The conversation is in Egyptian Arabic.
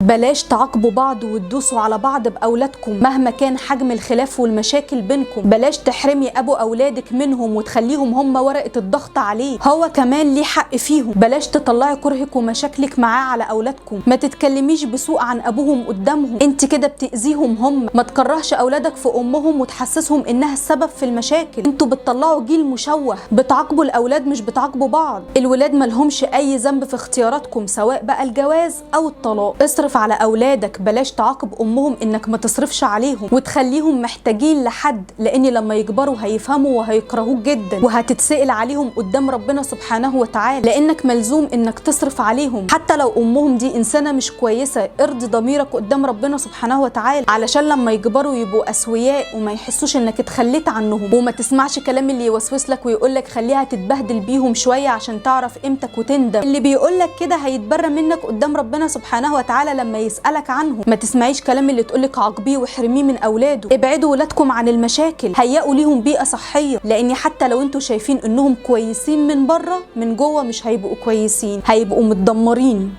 بلاش تعاقبوا بعض وتدوسوا على بعض باولادكم مهما كان حجم الخلاف والمشاكل بينكم. بلاش تحرمي ابو اولادك منهم وتخليهم هم ورقة الضغط عليه، هو كمان ليه حق فيهم. بلاش تطلعي كرهك ومشاكلك معاه على اولادكم، ما تتكلميش بسوء عن ابوهم قدامهم، انت كده بتأذيهم هم. ما تكرهش اولادك في امهم وتحسسهم انها السبب في المشاكل، انتوا بتطلعوا جيل مشوه، بتعاقبوا الاولاد مش بتعاقبوا بعض. الولاد مالهمش اي ذنب في اختياراتكم سواء بقى الجواز او الطلاق. اصرف على اولادك، بلاش تعاقب امهم انك ما تصرفش عليهم وتخليهم محتاجين لحد، لان لما يكبروا هيفهموا وهيكرهوك جدا وهتتسأل عليهم قدام ربنا سبحانه وتعالى، لانك ملزوم انك تصرف عليهم حتى لو امهم دي انسانه مش كويسة. ارضي ضميرك قدام ربنا سبحانه وتعالى علشان لما يكبروا يبقوا اسوياء وما يحسوش انك اتخليت عنهم. وما تسمعش كلام اللي يوسوس لك ويقول لك خليها تتبهدل بيهم شوية عشان تعرف قيمتك وتندم. اللي بيقول لك كده هيتبرى منك قدام ربنا سبحانه وتعالى لما يسألك عنهم. ما تسمعيش كلام اللي تقولك عاقبيه واحرميه من اولاده. ابعدوا ولادكم عن المشاكل، هيئوا ليهم بيئة صحية، لان حتى لو انتوا شايفين انهم كويسين من بره، من جوه مش هيبقوا كويسين، هيبقوا متدمرين.